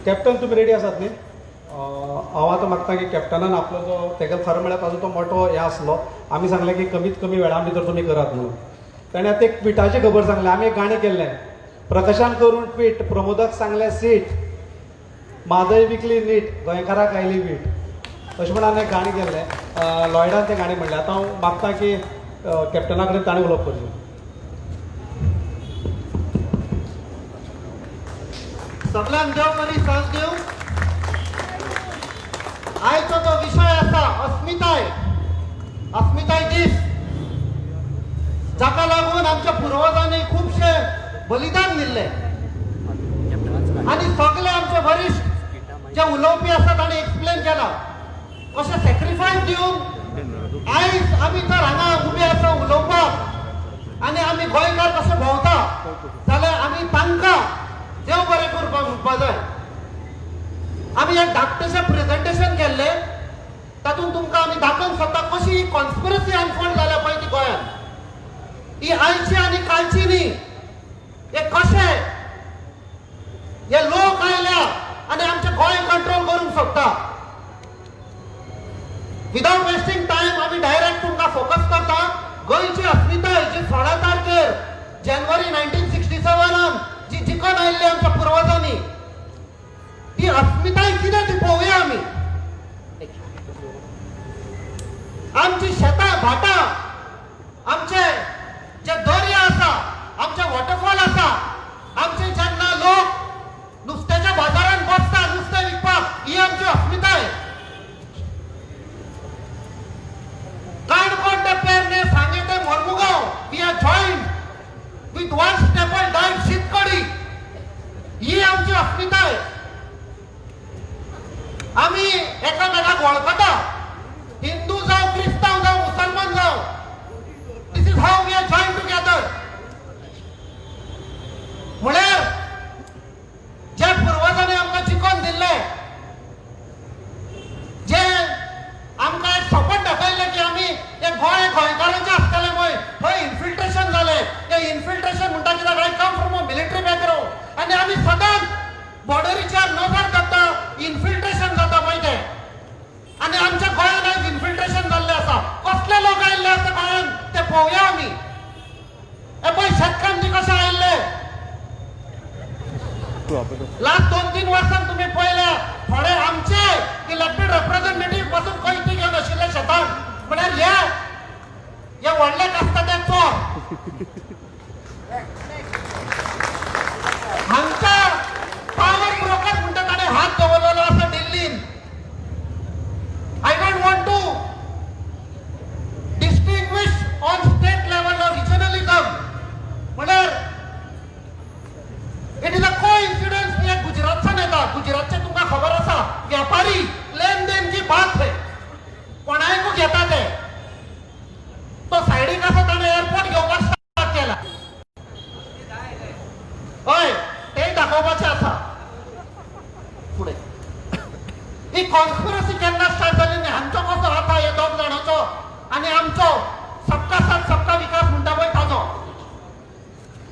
Captain, तुमी ready आसात न्ही? हांव आतां मागता की कॅप्टनान आपलो जो तेगेलो, खरें म्हळ्यार ताजो तो मोटो हें आसलो, आमी सांगलें की कमीत कमी वेळा भितर तुमी करात म्हणून. ताणें आतां एक ट्विटाची खबर सांगलें. आमी एक गाणें केल्लें, प्रकाशान करून ट्वीट, प्रमोदाक सांगलें सीट, म्हादय विकली नीट, गोंयकाराक आयली वीट, अशें म्हणून एक गाणें केल्लें. लॉयडान तें गाणें म्हणलें. आतां हांव मागता की कॅप्टना कडेन ताणें उलोवप करचें. सगळ्यांक देव बरी साथ दिवं. आयचो जो विशय आसा अस्मिताय, अस्मिताय दीस, जाका लागून आमच्या पुर्वजांनी खुबशे बलिदान दिल्ले आनी सगळे आमचे वरिश्ठ जे उलोवपी आसा तांणी एक्सप्लेन केला कशें सॅक्रिफायस दिवन आयज आमी जर हांगा उबे आसा उलोवपाक आनी आमी गोंयकार कशे भोंवता जाल्यार आमी तांकां देव बरें करपाक म्हणपा जाय. आमी एक धाकटेशें प्रेजेंटेशन केल्लें, तातूंत तुमकां आमी दाखोवंक सोदता कशी ही कॉन्स्पिरसी अनफोल्ड जाल्या पळय ती गोंयांत. ही आयची आनी कालची न्ही. हे कशें हे लोक आयल्या आनी आमचें गोंय कंट्रोल करूंक सोदता. विदाउट वेस्टिंग टायम आमी डायरेक्ट तुमकां फोकस करता गोंयची अस्मिताय जी 16 तारखेर जानेवारी 1967 जी जिखून आयिल्ली आमच्या पुर्वजांनी, ती अस्मिताय कितें ती पळोवया आमी. आमची शेतां भाटां, आमचे जे दर्या आसा, आमचे वॉटरफॉल आसा, आमचे जेन्ना लोक नुस्त्याच्या बाजारात बसता नुस्तें विकपाक, ही आमची अस्मिताय. काणकोण ते पेरणे, सांगे ते Mormugao, we are joined with one staple diet, शीतकडी. ही आमची अस्मिताय. आमी एकामेकाक वळखता, हिंदू जावं, क्रिस्तांव जावं, मुसलमान जावं. This is how we are join together. म्हळ्यार ज्या पुर्वजांनी आमकां चिकोन दिल्लें, जे आमकां एक सपन दाखयल्लें की आमी हे गोंय गोंयकारांचें आसतलें पळय, थंय इन्फिल्ट्रेशन जालें. तें इन्फिल्ट्रेशन म्हणटा कित्याक, I come from a military background आनी आमी सदांच बॉर्डरीचेर नजर घालता. इन्फिल्ट्रेशन जाता पळय तें, आनी आमच्या गोंयांत आयज इन्फिल्ट्रेशन जाल्लें आसा. कसले लोक आयिल्ले आसा गोंयांत ते पळोवया आमी. हे पळय, शेतकामती कशे आयिल्ले लास्ट 2-3 वर्सांत तुमी पळयल्या. थोडे आमचे इलेक्टेड रिप्रेझेंटेटिव्ह पासून कैती घेवन आशिल्ले शेतान. म्हळ्यार हे हे व्हडले आसता ते चोर. हांगच्या पावर ब्रोकर म्हणटा ताणें हात दवरलेलो आसा दिल्लीन. I don't want to distinguish on state level or regionalism. म्हळ्यार it is a coincidence की एक गुजरातच्यान येता. गुजरातचे तुमकां खबर आसा, व्यापारी लेन then की बात है, कोणायकू घेता ते. तो सायडीक आसा, ताणें एअरपोर्ट घेवपाक स्टार्ट केला. हय, तेय दाखोवपाचें आसा फुडें. ही कॉन्स्पिरसी केन्ना स्टार्ट जाली न्ही, हांचो कसो आतां हे दोग जाणांचो आनी आमचो सबका साथ सबका विकास म्हणटा पळय ताजो.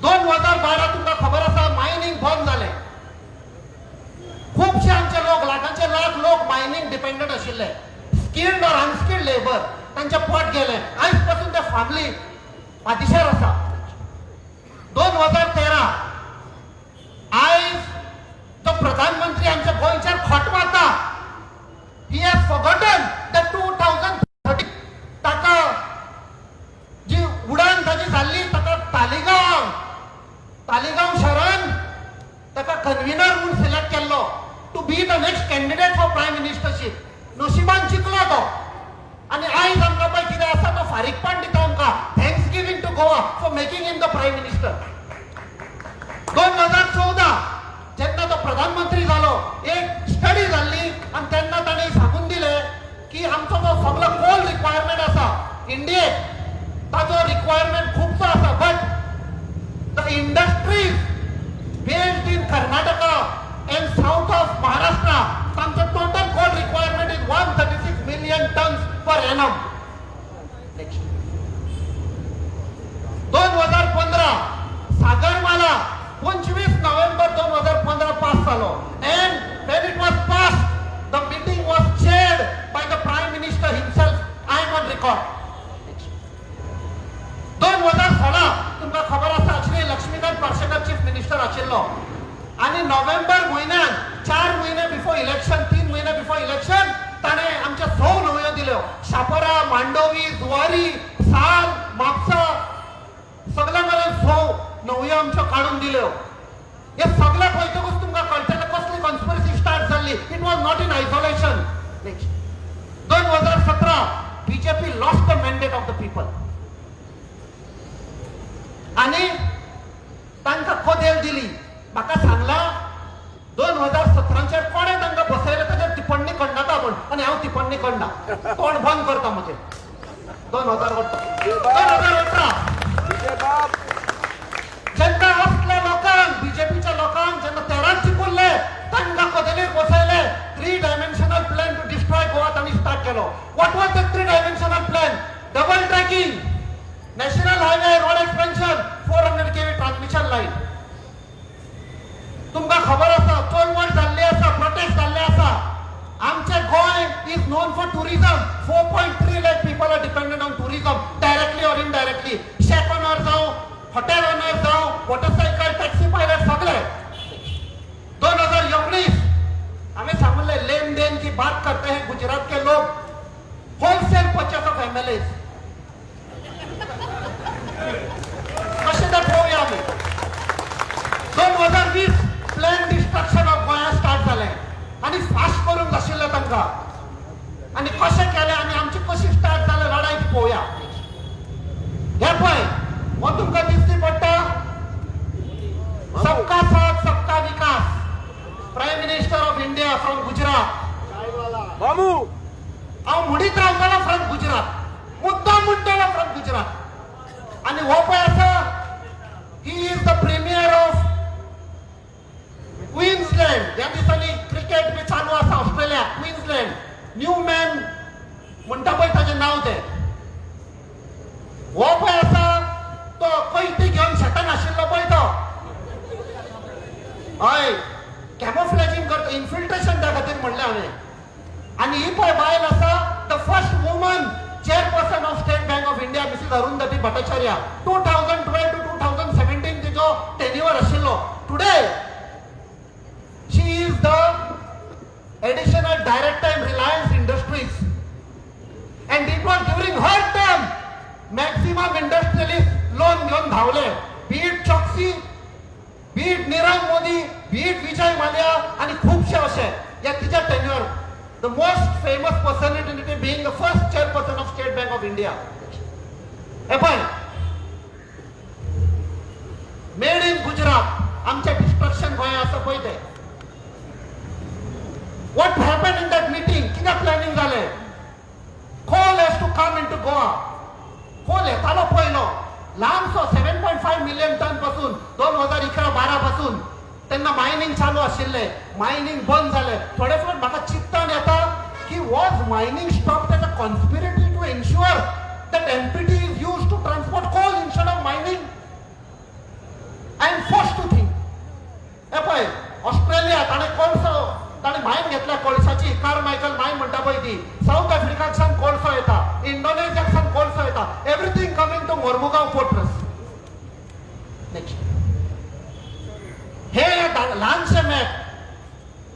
2012 तुमकां खबर आसा, मायनींग बंद जालें. खुबशे आमचे लोक, लाखांचे लाख लोक मायनींग डिपेंडंट आशिल्ले, स्किल्ड ऑर अनस्किल्ड लेबर, तांचे पोट गेले. आयज पासून ते फामिली पातिशेर आसा. 2013, आयज तो प्रधानमंत्री आमच्या गोंयचेर खोट मारता. He has forgotten the 2030 ताका जी उडान ताजी जाल्ली, ताका तालिगांव, तालिगांव शहरान ताका कन्व्हिनर म्हूण सिलेक्ट केल्लो to be the next candidate for prime ministership. नशिबान जिखलो तो आनी आयज आमकां पळय कितें आसा, तो फारीकपण दिता आमकां, thanks giving to Goa for making him the prime minister. 2014 जेन्ना तो प्रधानमंत्री जालो, एक स्टडी जाल्ली आनी तेन्ना ताणें सांगून दिलें की आमचो जो सगलो कोल रिक्वायरमेंट आसा इंडियेक, ताजो रिक्वायरमेंट खुबसो आसा, but the industries based in Karnataka and south of Maharashtra, तांचो total coal requirement is 136 million tons per annum. Next. 2015 Sagarmala, 25 November 2015 pass जालो and record. 2016 तुमकां खबर आसा, श्री लक्ष्मीकांत पार्सेकर चीफ मिनिस्टर आशिल्लो आनी नोव्हेंबर म्हयन्यान, 4 म्हयने बिफोर इलेक्शन, 3 म्हयने बिफोर इलेक्शन, ताणें आमच्या स न्हंयो दिल्यो: शापोरा, मांडोवी, जुवारी, साल, म्हापसा, सगळ्या मेरेन स न्हंयो आमच्यो काडून दिल्यो. हे सगळें पळयतकूच तुमकां कळटलें कसली कॉन्स्पिरसी स्टार्ट जाल्ली. It was not in isolation. Next. 2017, BJP lost the mandate of the people आणि तांकां कदेल दिली. म्हाका सांगला, 2017चेर कोणें तांकां बसयलें ताचेर टिप्पणी करनाका म्हूण आनी हांव टिप्पणी करना, तोंड बंद करता म्हजें. 2018, 2018, जेन्ना असल्या लोकांक, बीजेपीच्या लोकांक जेन्ना तेरान चिपुरले, तांकां कदेलीर बसयले, three dimensional plan to destroy Goa तांणी स्टार्ट केलो. What was the three dimensional plan? Double tracking, national highway, road expansion, 400 kV transmission line. तुमकां खबर आसा, चळवळ जाल्ली आसा, प्रोटेस्ट जाल्ले आसा. आमचे Goa is known for tourism. 4.3 lakh people are dependent on tourism, directly or indirectly. Shack owner जावं, हॉटेल ओनर जावं, मोटरसायकल, टॅक्सी पायलट, सगळे. 2019, हमें सांगले, लेन then की बात करते हैं Gujarat K log, wholesale purchase of MLA. कशें तें पळोवया आमी. 2020, प्लॅन डिस्ट्रक्शन ऑफ गोंया स्टार्ट जालें आनी फास्ट करूंक आशिल्लें तांकां आनी कशें केलें आनी आमची कशी स्टार्ट जालें लढाई ती पळोवया. हे पळय, हो तुमकां दिसती पडटा, सबका साथ सबका विकास, Prime Minister of India from Gujarat. मामू. हांव म्हणीत रावतलो फ्रॉम गुजरात, मुद्दाम म्हणटलो फ्रॉम गुजरात. आनी हो पळय आसा, he is the Premier of Queensland. ह्या दिसांनी क्रिकेट बी चालू आसा ऑस्ट्रेलिया. क्विन्सलँड, न्यू मॅन म्हणटा पळय ताजें नांव तें. हो पळय आसा तो कोयती घेवन शेतान आशिल्लो पळय तो. हय, कॅमोफ्लॅजिंग करता, इन्फिल्ट्रेशन त्या खातीर म्हणलें हांवें. आनी ही पळय बायल आसा, the first woman chairperson of State Bank of India, Mrs. Arundhati Bhattacharya. 2012 to 2017 तिचो टेन्युअर आशिल्लो. Today she is the additional director in Reliance Industries, and it was during her term maximum industrialist loan घेवन धांवले, be it Choksi, be it Nirav Modi, be it Vijay Mallya आणि खुबशे अशे. या तिच्या tenure, the most famous personality being the first chairperson of State Bank of India. हे पळय, made in Gujarat, आमचें destruction गोंया आसा पळय तें. What happen in that meeting? कितें प्लॅनिंग जालें? Coal has to come into Goa. Coal येतालो पयलो ल्हानसो, 7.5 million ton पासून, 2011-12 पासून तेन्ना मायनिंग चालू आशिल्लें. मायनिंग बंद जालें. थोडे फावट म्हाका चिंतन येता की was mining stop as a conspiracy to ensure that MPT is used to transport coal instead of mining? I am forced to think. हे पळय, ऑस्ट्रेलिया, ताणें कोळसो, ताणें मायन घेतल्या कोळशाची, कार मायकल मायन म्हणटा पळय ती. सावथ आफ्रिकाक कोळसो येता, इंडोनेशियाक कोळसो येता. Everything coming to Mormugao Port Trust. Next. हे ल्हानशें map,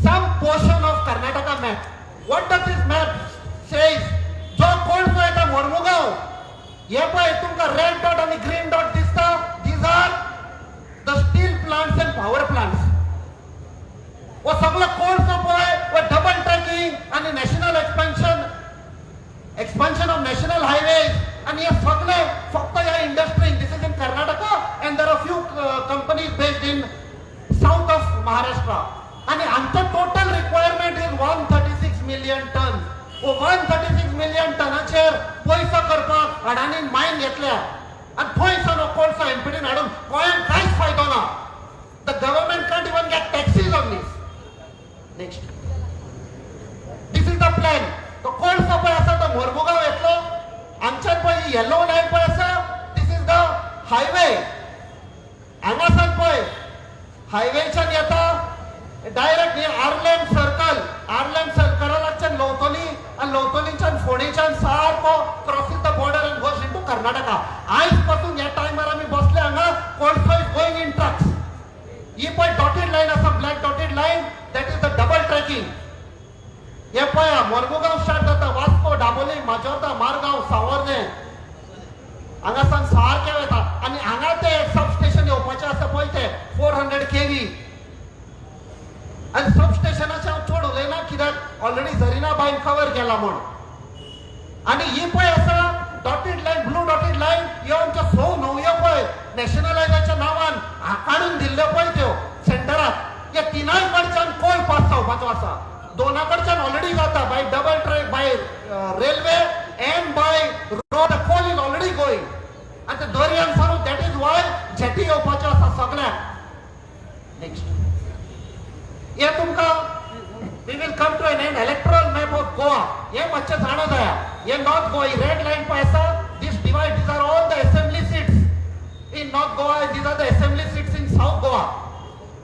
some portion of Karnataka map. What does this map says? जो कोळसो येता मोर्मुगांव, हे पळय, तुमकां रेड डॉट आनी ग्रीन डॉट दिसता, these are the steel plants and power plants. हो सगळो कोळसो पळय, हो डबल ट्रॅकिंग आनी national expansion, expansion of national highways आनी हे सगळे फक्त ह्या इंडस्ट्रीन. This is in Karnataka and there are few companies based in south of Maharashtra. आनी आमचो total requirement is 136 million ton. 136 million टनाचेर पयसो करपाक अडानीन मायन घेतल्या आनी थंय सावन हो कोळसो एमपीटीन हाडून गोंयांत कांयच फायदो ना. The government can't even get taxes on this. Next. This is the plan. तो कोळसो पळय आसा तो मोर्मुगांव येतलो. आमच्यान पळय येलो लायन पळय आसा, this is the highway. हांगासान पळय हायवेच्यान येता डायरेक्ट हे आर्लेम सर्कल, आर्लेम सर्कला लागच्यान लवतोली आनी लवतोलीच्यान फोंडेच्यान सारको क्रॉसीस. Karnataka. आयज पासून ह्या टायमार आमी बसले हांगा, कोळसो is going in trucks. ही पळय डॉटेड लायन आसा, black dotted line, that is the double tracking. हे पळया, मोरमुगांव स्टार्ट जाता, वास्को, दाबोली, माजोर्दा, मारगांव, सावर्डे, हांगासान सारकें वता आनी हांगा ते सब स्टेशन येवपाचें आसा पळय, ते 400 केवी. आनी सब स्टेशनाचें हांव चड उलयना, कित्याक ऑलरेडी झरिना बायन कवर केला म्हूण. आनी ही पळय आसा dotted line, blue dotted line, ह्यो आमच्यो स न्हंयो पळय नॅशनलायजाच्या नांवान काडून दिल्ल्यो पळय त्यो सेंटराक, ह्या तिनाय कडच्यान कोल पास जावपाचो आसा. दोना कडच्यान ऑलरेडी जाता, by double track, by railway and by road, coal is already going. आनी ते दर्यान सारून, that is why jetty येवपाच्यो आसा सगळ्याक. नेक्स्ट. हे तुमकां, we will come to an end, electoral map of Goa. हे मातशें जाणा जाया. हे नॉर्थ गोवा, ही रेड लायन पळय आसा, this divide, these are all the assembly seats in North Goa, these are the assembly seats in South Goa.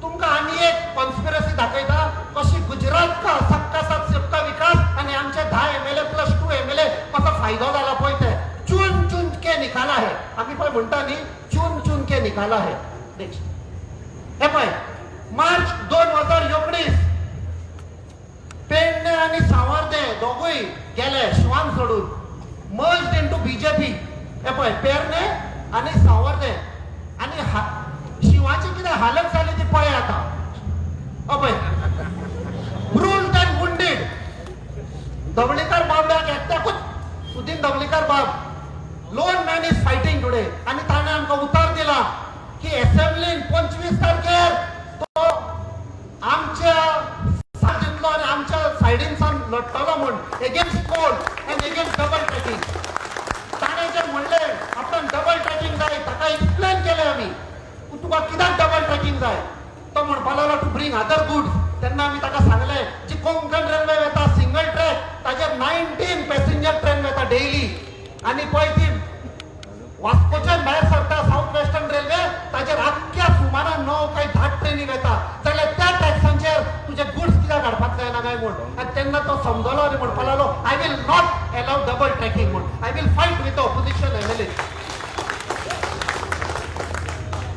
तुमकां आनी एक कॉन्स्पिरसी दाखयता, कशी गुजरात का सबका साथ सबका विकास आनी आमचे 10 एमएलए प्लस 2 एमएलए कसो फायदो जाला पळय. ते चुन चुन के निकाला है, आमी पळय म्हणटा न्ही, चुन चुन के निकाला है. नेक्स्ट. हे पळय, मार्च 2019, पेडणे आनी सावर्दे दोगूय गेले शिवान सोडून, मर्ज इन टू बीजेपी. हे पळय, पेरणे आनी सावर्दे आनी शिवाची कितें हालत जाली ती पळय आतां. हो पळय, ब्रुज्ड अँड वुंडेड. धवळीकर बाबड्याक एकट्याकूच, सुदीन धवळीकर बाब, lone man is fighting today. आनी ताणें आमकां उतर दिला की एसेंब्लीन 25 तारखेर तो आमच्या साथ दितलो आनी आमच्या सायडीनसान लढटलो म्हूण against coal and against double tracking. ताणें जें म्हणलें आपणाक डबल ट्रॅकिंग जाय, ताका एक्सप्लेन केलें आमी, तुका कित्याक डबल ट्रॅकिंग जाय? तो म्हणपाक लागलो, टू ब्रिंग अदर गुड्स. तेन्ना आमी ताका सांगलें, जी कोंकण रेल्वे वता सिंगल ट्रॅक, ताजेर 19 पॅसेंजर ट्रेन वता डेली. आनी पळय ती वास्कोच्यान भायर सरता साऊथ वेस्टर्न रेल्वे, ताजेर आख्ख्या सुमारान 9 काय 10 ट्रेनी वता, जाल्यार त्या ट्रॅक्सांचेर तुजे गुड्स कित्याक हाडपाक जायना काय म्हूण. आनी तेन्ना तो समजलो आनी म्हणपाक लागलो, I will not allow double tracking म्हूण, I will fight with the opposition MLA.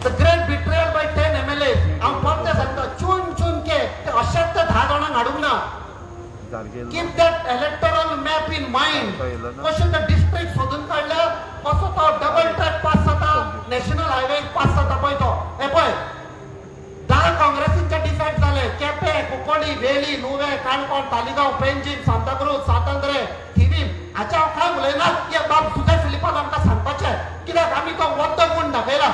The great betrayal by 10 MLA. हांव परतें सांगता, चुन चुन के ते अशेंच ते 10 जाणांक हाडूंक ना. Keep that electoral map in mind, कशें ते डिस्ट्रिक्ट सोदून काडल्या, कसो तो डबल ट्रॅक पास जाता, नॅशनल हायवे पास जाता पळय तो. हे पळय, 10 काँग्रेसीचे डिफेक्ट जाले: केपें, कुंकळी, वेळ्ळी, नुवें, काणकोण, तालिगांव, पेंजीम, सांताक्रूज, सांत आंद्रे, थिवीम. हाचे हांव कांय उलयना. हे बाब सुद्दां फिलिपान आमकां सांगपाचें, कित्याक आमी तो वद्द म्हूण दाखयला,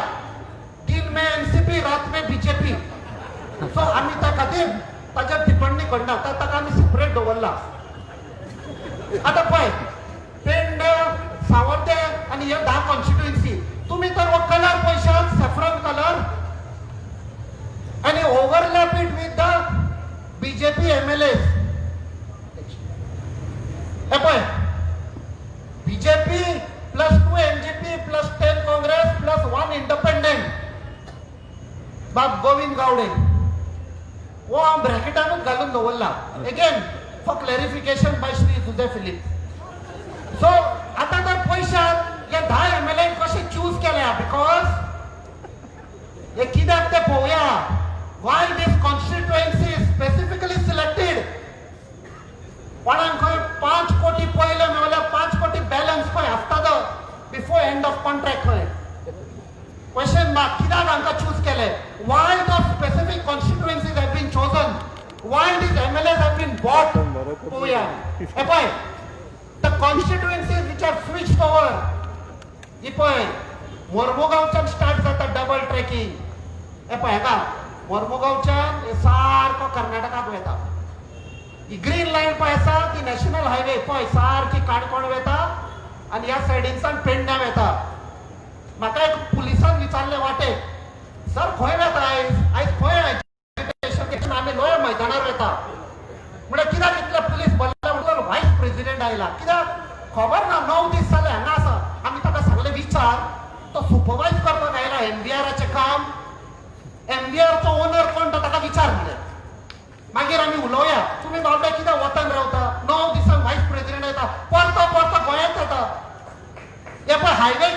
दिन में एनसीपी, रात में बीजेपी. सो आमी त्या खातीर ताचेर टिप्पणी करना, ताका आमी सेपरेट दवरला. आतां पळय, पेडणे, सावर्डे आनी हे 10 कॉन्स्टिट्युएन्सी. तुमी तर हो कलर पळयशात, सेफ्रन कलर, आनी overlap it with the BJP MLA. हे पळय, BJP plus 2 MGP plus 10 Congress plus 1 independent बाब गोविंद गावडे. हो हांव ब्रॅकेटानूच घालून दवरला, again for clarification by Shri Jose Philip. So आतां तर पयशात हे 10 एमएलए कशे चूज केल्या, because हे कित्याक ते पळोवया. Why this constituency specifically selected? कोणाक खंय 5 कोटी पयले मेवल्यार 5 कोटी बॅलन्स खंय आसता तो बिफोर एंड ऑफ कॉन्ट्रॅक्ट खंय. क्वेश्चन मार्क, कित्याक हांकां चूज केले? Why the specific constituencies have been chosen? Why these MLAs have been bought? पळोवया. हे पळय, the constituencies which are switch over, ही पळय, मोर्मुगांवच्यान स्टार्ट जाता डबल ट्रॅकिंग. हे पळय, हांगा मोर्मुगांवच्यान हे सारको कर्नाटकाक वता. ही ग्रीन लायन पळय आसा ती नॅशनल हायवे पळय, सारकी काणकोण वता आनी ह्या सायडीनसान पेडण्या वता. म्हाका एक पुलिसान विचारलें वाटेक, सर खंय वता आयज? आयज खंय agitation? आमी लोया मैदानार वता. म्हळ्यार कित्याक इतले पुलीस भरले? म्हणल्यार व्हायस प्रेसिडेंट आयला. कित्याक खबर ना, 9 दीस जाले हांगा आसा. आमी ताका सांगलें, विचार, तो सुपरवायज करपाक आयला एमवीआराचें काम, एमवीआरचो ओनर कोण तो ताका विचार म्हणलें, मागीर आमी उलोवया. तुमी बाबडे कित्याक वतान रावता? 9 दिसांक व्हायस प्रेसिडेंट येता, परतो परतो गोंयांत येता. हे पळय, हायवे.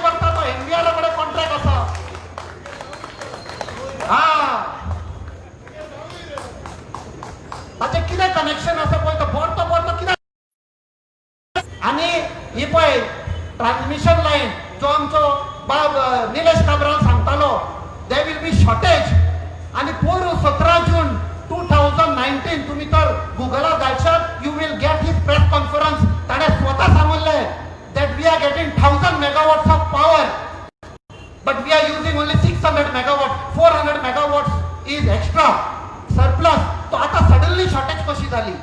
कनेक्शन आसा पळय, तो परतो परतो कित्याक? आनी ही पळय ट्रान्समिशन लायन, जो आमचो बाब निलेश काब्राल सांगतालो, there will be shortage. आनी पोरू 17 जून 2019, तुमी तर गुगलार घालशात, you will get his press conference. ताणें स्वता सांगिल्लें that we are getting 1000 megawatts of power, but we are using only 600 megawatt, 400 megawatts is extra surplus. तो आता सडनली शॉर्टेज कशी झाली?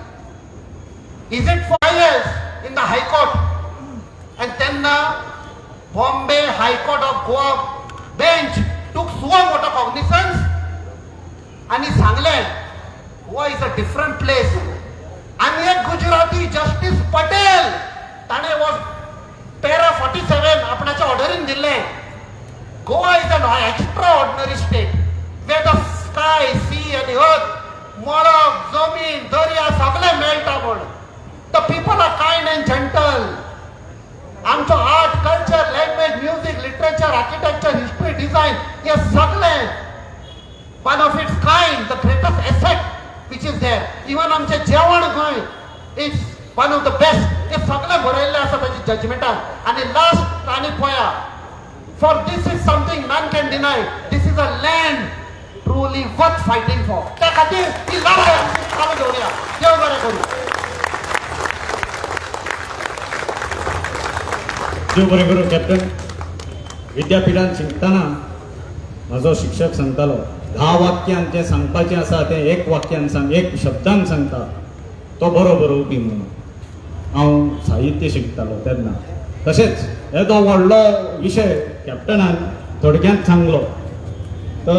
Is it 5 years in the High Court? And तेन्ना Bombay High Court of Goa bench took suo motu cognizance आणि सांगलें, Goa is a different place. आनी एक Gujarati justice Patel, ताणें वॉज पॅरा 47 आपणाच्या ऑर्डरीन दिल्लें, Goa is an extraordinary state where the sky, sea and earth, मळब, जमीन, दर्या सगळे मेळटा म्हण. The people are kind and gentle. आमचो art, culture, language, music, literature, architecture, history, design हे सगळे one of its kind, the greatest asset which is there. Even आमचें जेवण Goa is one of the best. हे सगळें बरयल्लें आसा ताच्या जजमेंटान. आनी लास्ट आनी पळया, for this is something none can deny, this is a land truly worth fighting for. त्या खातीर ही लढाई आमची चालू दवरुया. देव बरें करूं. देव बरें करूं कॅप्टन. विद्यापिठान शिकतना म्हजो शिक्षक सांगतालो, 10 वाक्यान जें सांगपाचें आसा तें एक वाक्यान सांग, एक शब्दान सांगता तो बरो बरोवपी म्हणून. हांव साहित्य शिकतालो तेन्ना. तशेंच येदो व्हडलो विशय कॅप्टनान थोडक्यांत सांगलो.